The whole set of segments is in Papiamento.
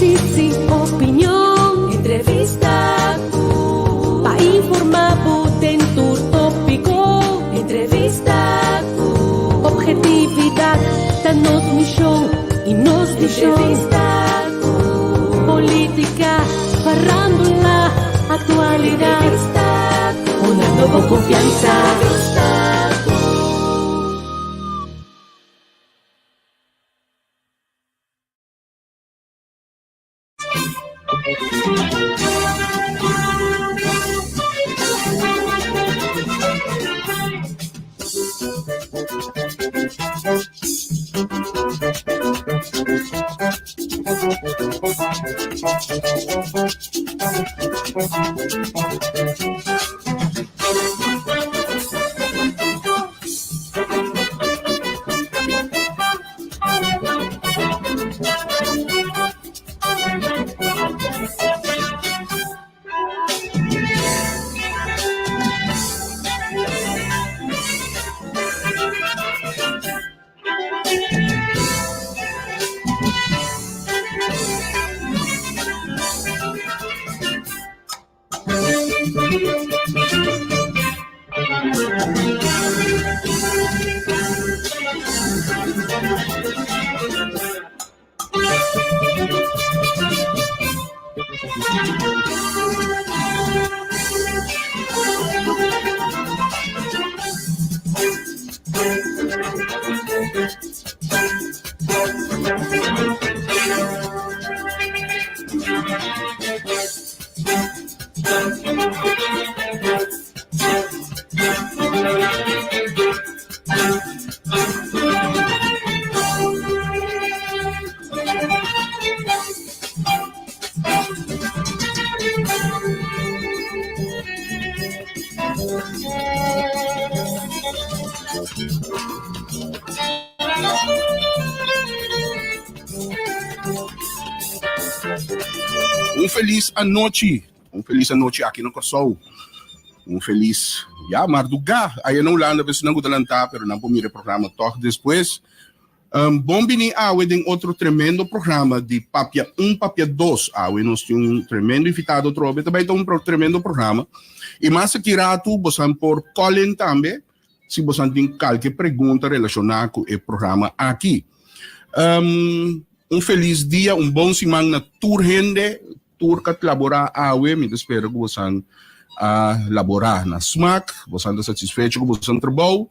Notisia, opinion, entrevista ku pa informá bo den tur tópiko. Entrevista ku obhetividat ta nos mishon i nos vishon. Entrevista ku polítika, farándula, aktualidat. Entrevista ku una nobo konfiansa. Entrevista ku. Un felis anochi, un felis anochi aki na Kòrsou. Un felis, ya, mardugá. Aya na Hulanda pues nan ku ta lantá, pero nan por mira e programa tòg despues. Bon bini awe den otro tremendo programa di Papia Un Papia Dos. Awe nos tin un tremendo invitado atrobe. Ta bai ta un tremendo programa. I mas aki ratu bosan por call in tambe si bosan tin kalke pregunta relashoná ku e programa aki. Un felis dia, un bon siman na tur hende, tur ka laborá awe. Mi ta spera ku bosan a laborá na smak, bosan ta satisfecho ku bosan trabou.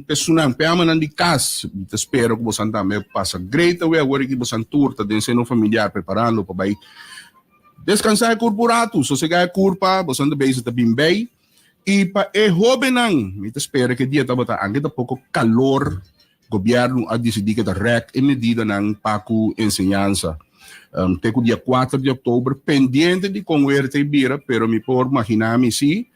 Personan, pe amanan di kas, mi ta spera ku bosan tambe pasa great awe. Awor aki bosan tur ta den seno familiar preparando pa bai deskansá e kurpa un ratu, sosegá e kurpa, bosan ta bezig ta bin bei. I pa e hóbennan, mi ta spera ku e dia tabata anke ta poko kalor, gobièrnu a disidí ku ta rèk e medidanan pa ku enseñansa te ku dia kuater di òktober, pendiente di kon wer ta e bira, pero mi por maginá mi si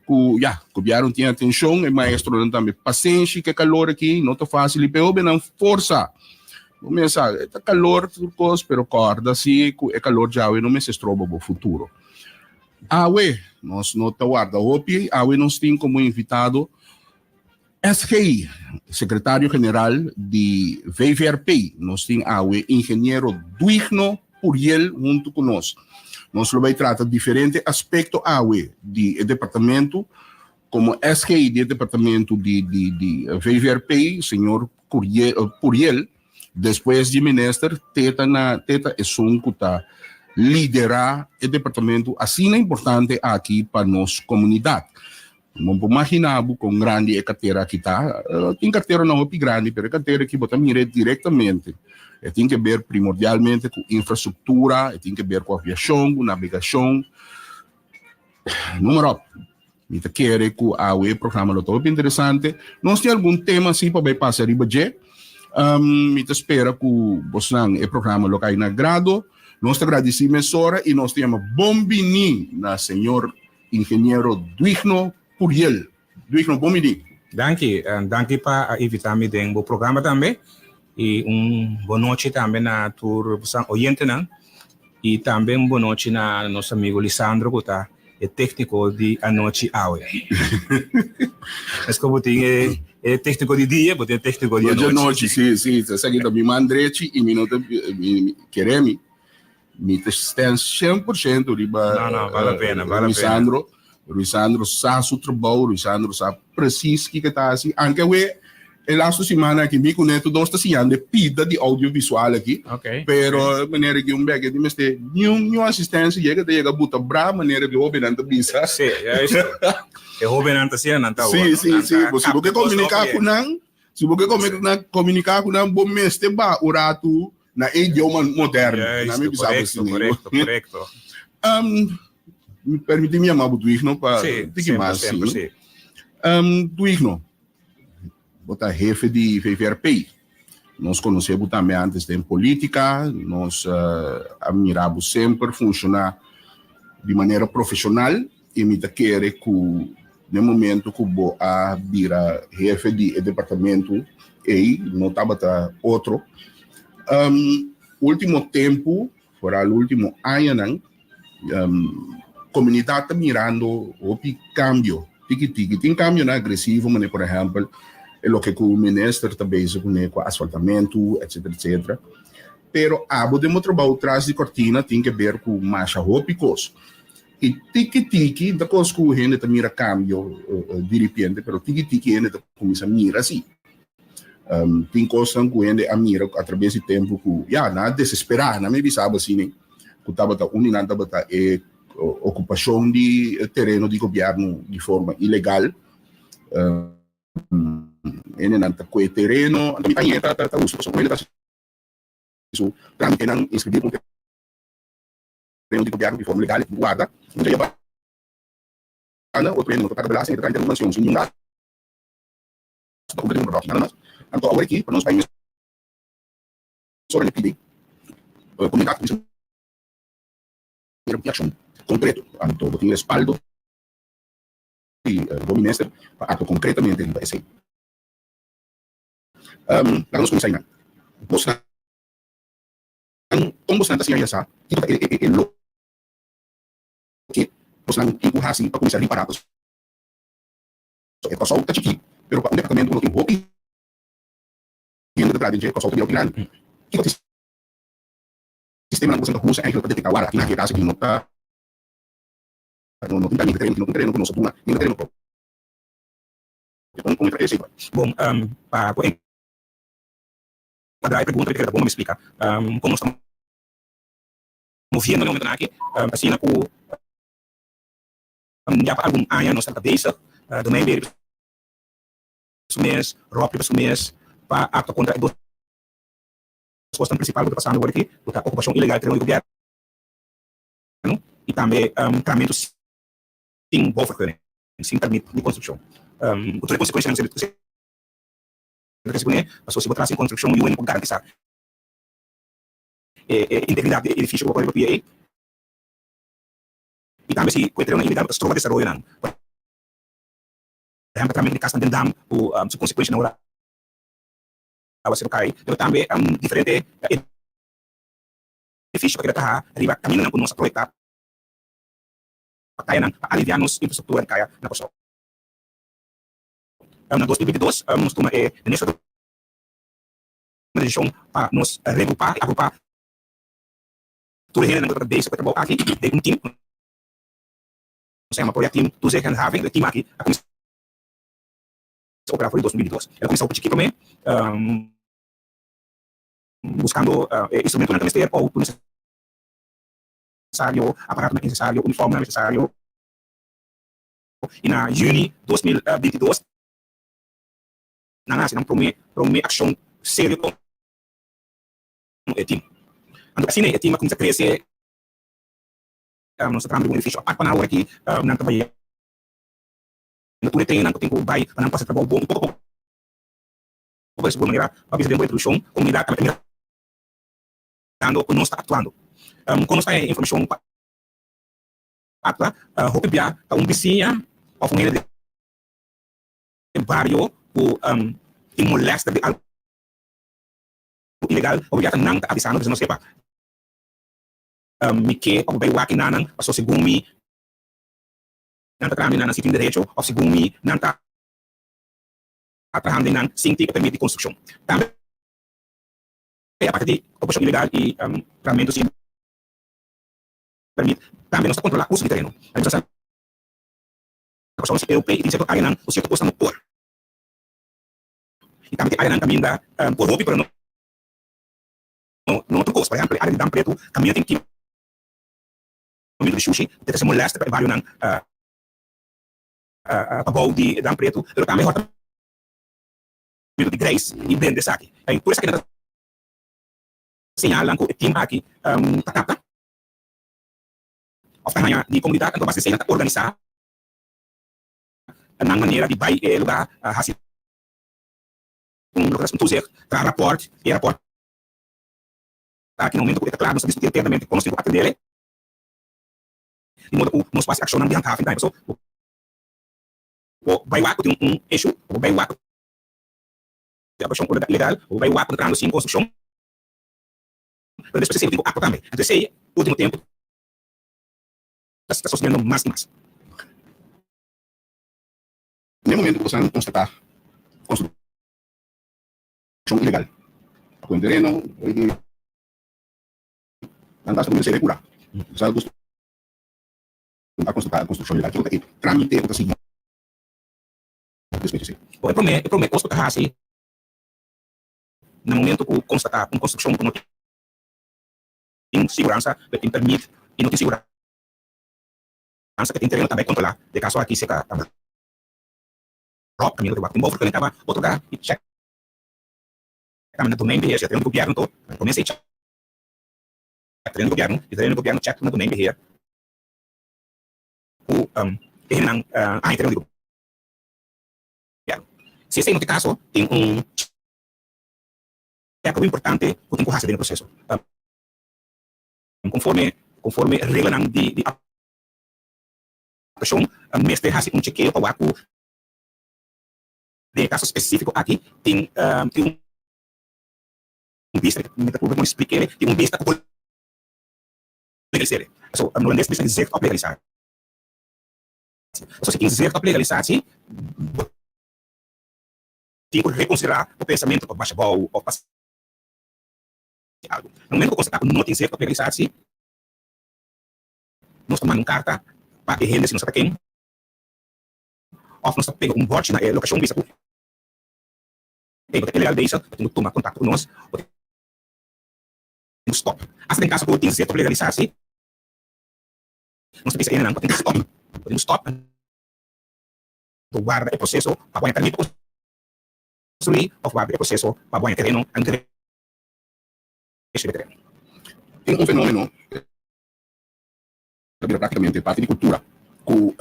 ku ya, gobièrnu tin atenshon, e maestronan tambe pasenshi ku e kalor aki no ta fásil i pa e hóbennan forsa. Bo mester sa, e ta kalor tur kos, pero kòrda si ku e kalor djawe no mester stroba bo futuro. Awe nos no ta warda hopi, awe nos tin como invitado SG, Secretario General di VVRP. Nos tin awe Ingeniero Duigno Puriel hunto cu nos. Nos lo bay trata diferente aspecto awe di e departamento. Como SG di e departamento di di di VVRP, señor Puriel, Despues di minister, te ta na te ta esun ku ta liderá e departamento asina importante aki pa nos komunidat. Bo por maginá bo kon grandi e kartera aki ta. Tin karteranan hopi grandi, pero e kartera aki bo ta mira e direktamente. E tin ke ber primordialmente ku infrastruktura, e tin ke ber ku aviashon, ku nabegashon, noem maar op. Mi ta kere ku awe e programa lo ta hopi interesante. Nos tin algun tema si pa bai pasa riba dje. Mi ta spera ku bosnan e programa lo kai na agrado. Nos ta gradisí mesora i nos ta yama bon biní na señor Ingeniero Duigno Puriel. Duigno, bon biní. Danki. Danki pa a invitá mi den bo programa tambe. I un bon nochi tambe na tur bosan oyentenan. I tambe un bon nochi na nos amigo Lisandro ku ta e tékniko di anochi awe. Meskos bo tin e e tékniko di dia, bo tin e tékniko di anochi. Di anochi, si, si. Esaki ta mi man drechi i mi no ta, mi kere mi. Mi ta stand 100% riba No, no, bale la pena, bale la pena. Ruisandro. Ruisandro sa su trabou, Ruisandro sa precies kiko ta hasi. Anke we e laatste siman aki mi ku Neto nos ta siñando e pida di audiovisual aki. Pero manera ki un beke di mester niun niun asistencia yega ta yega buta bra manera di hobennan ta bisa. Sí, juist. E hobennan ta siña nan ta Sí, sí, sí. Bo si bo ke komuniká ku nan, si bo ke komuniká ku nan, bo mester ba un ratu na e idioma moderno. Na mi bisa bo Korekto, korekto, korekto. Mi permiti mi yama bo Duigno pa tiki mas. Semper, sí. Duigno, bo ta hefe di VVRP. Nos konosé bo tambe antes den politika. Nos a mira bo semper funshoná di manera profeshonal i mi ta kere ku den momento ku bo a bira hefe di e departamento ei no tabata otro. Ultimo tempu, foral ultimo añanan, komunidat ta mirando hopi kambio tiki tiki. Tin kambionan agresivo manera por ehèmpel e loke ku minister ta bezig kuné ku asfaltamentu etcetera etcetera. Pero abo den bo trabou tras di kortina tin ke ber ku masha hopi kos. I tiki tiki, no ta kos ku hende ta mira kambio diripiente, pero tiki tiki hende ta kuminsá mira si. Tin kosnan ku hende a mira atrabes di tempu ku ya, nan a desesperá, nan mi bisa bo asina, ku tabata un di nan tabata e okupashon di tereno di gobièrnu di forma ilegal. Hendenan ta kue tereno, anto mi ta ta ta hustu pasobra hende ta hasi su trámitenan, inskribí pa un tereno di gobièrnu di forma legal, e tin ku warda, mucha ya banda, otro hende no ta paga belasting, e ta traha den un mansion sin niun gastu. Ta cumpli un roki nada mas. Anto awor aki pa nos bai mesora na pidi comunidad cuminsa mira un accion concreto. Anto bo tin respaldo di bo minister pa actua concretamente riba esey. Laga nos cuminsa einan. Bosnan, con bosnan ta siña yasa kiko ta e loke bosnan tin cu haci pa cuminsa ripara. E Kòrsou ta chikí, pero pa un departamento ku no tin hopi hende ta traha den dje, Kòrsou ta bira hopi grandi. Kiko ta e sistemanan ku boso ta usa eigenlijk pa detektá wara? Aki na e kas aki no ta no tin permit di tereno, no tin tereno ku nos a duna, ni tereno propio. Kon kon e traha esei? Bon, pa por enkuadrá e pregunta mi ta kere ta bon pa mi splika kon nos ta moviendo na e momentonan aki, asina ku. Ya pa algun aña nos tabata bezig, Domein Berry riba su mes, Rob riba su mes, pa actua contra e dos cosnan principal cu ta pasando awor aki, cu ta ocupacion ilegal di tereno di gobierno y tambe tramento sin bouwvergunning, sin permit di construccion. Cu tur e consecuencianan cu esey ta trece cune, pasobra si bo traha sin construccion, yu no por garantisa e integridad di e edificio cu bo pone riba pia ey. I tambe si ku e terenonan ilegal bo ta stroba desaroyonan. Por ehèmpel tramentu di kasnan den dam ku su konsekuenshanan ora awaseru kai, pero tambe diferente edifisio ku a keda traha riba kamindanan ku nos a proyektá pa kayanan pa aliviá nos infrastruktura di kaya na Kòrsou. Na 2022 nos tuma e necesario desishon pa nos regrupá i agrupá Tur e hendenan ku tabata bezig ku e trabou aki den un tim ku nos a yama Project Team Toezicht en Handhaving. E tim aki a kuminsá operá for di 2022. El a kuminsá hopi chikí promé, buskando e instrumentonan ku mester, outo nesesario, aparatonan nesesario, uniformnan nesesario. I na yüni 2022 nan a hasi nan promé promé akshon serio komo e tim. Anto asina e tim a kuminsá krese. Nos ta trahando riba un edifisio apart pa nan awor aki. Nan ta bai na tur e trenan ku tin ku bai pa nan pasa trabou bon i poko poko por e manera pa bisa den bo introdukshon komunidat tabata mirando ku nos ta aktuando. Kon nos ta haña e informashon pa aktua? Hopi bia ta un bisiña òf un hende den bario ku tin molèster di algu ilegal pasobra ya ta nan ta avisá nos, nos sepa mi ke pa bo bai wak e nannan pasobra segun mi nan ta trahando e nannan sin tin derecho òf segun mi nan ta trahando e nan sin tin e permit di konstrukshon. Tambe aparte di okupashon ilegal i trahamentu sin. Pèrmit. Tambe nos ta kontrolá uso di tereno. Nos ta sa kòrsou nos EOP i tin sierto áreanan ku sierto kosnan no por. I tambe tin áreanan kaminda por hopi pero no no tur kos. Por ehèmpel e área di Dam Pretu kaminda tin kimamentu di shushi ta trese molèster pa e barionan pabou di Dam Pretu pero tambe hòrtamentu di greis i bende esaki. Tur esakinan ta señalnan ku e tim aki ta kapta. Of ta haña di komunidat anto base esei nan ta organisá nan manera di bai e lugá hasi un loke ta un toezicht, traha rapòrt i e rapòrt aki na momento ku e ta kla nos ta diskutí internamente kon nos tin ku atendé di modo ku nos por hasi akshonnan di handhaving tambe. Pasobra bo por bai wak ku tin un issue, bo por bai wak ku tin operashon ilegal, bo por bai wak ku ta trahando sin konstrukshon. Pero despues esei bo tin ku aktua tambe. Anto esei ultimo tempu ta sosediendo mas i mas. Na e momento ku boso konstatá konstrukshon ilegal pa ku un tereno, nan ta hasta kuminsá rekura. Boso a konstatá konstrukshon ilegal, kiko ta e trámite ku ta sigui despues di esei? Bo e promé e promé kos ku ta hasi Na momento ku konstatá un konstrukshon ku no tin siguransa ku e tin pèrmit i no tin siguransa ku e tin tereno ta bai kontrolá. Den kaso aki si ta ròp kaminda ku wak tin bouvergunning kaba otorgá i chèk tambe na domeinbeheer si e tereno di gobièrnu to promé esei chèk tereno di gobièrnu i tereno di gobièrnu chèk na domeinbeheer ku e hendenan a haña tereno di gobièrnu. Si esei no ta e kaso tin un Kiko importante ku tin ku hasi den e proseso? Konforme konforme reglanan di di aplikashon mester hasi un chekeo pa wak ku den e kaso spesífiko aki tin tin un bista mi ta prueba splik'e tin un bista ku por legalis'e. So holandes ta bisa zicht op legalisatie. So si tin zicht op legalisatie bo Tin ku rekonsiderá bo pensamentu pa basha bou òf pa hasi algu. Na momentu ku konstatá ku no tin sierto legalisasi, nos ta manda un karta pa e hende si nos sa ta ken, òf nos ta pega un bòrchi na e lokashon bisa ku, Ey, bo ta ilegal bezig, bo tin ku tuma kontakto ku nos, bo tin ku stòp. Asta den kaso ku tin sierto legalisasi, nos ta bisa e hendenan, bo tin ku stòp, bo tin ku stòp. Bo warda e proseso pa bo haña permit pa konstruí òf warda e proseso pa bo haña tereno en derecho di tereno. Tin un fenómeno ku ta bira práktikamente parti di kultura ku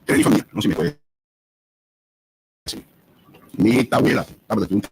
tereno di famia. No si mi kohe si. Mi tawela tabata tin un.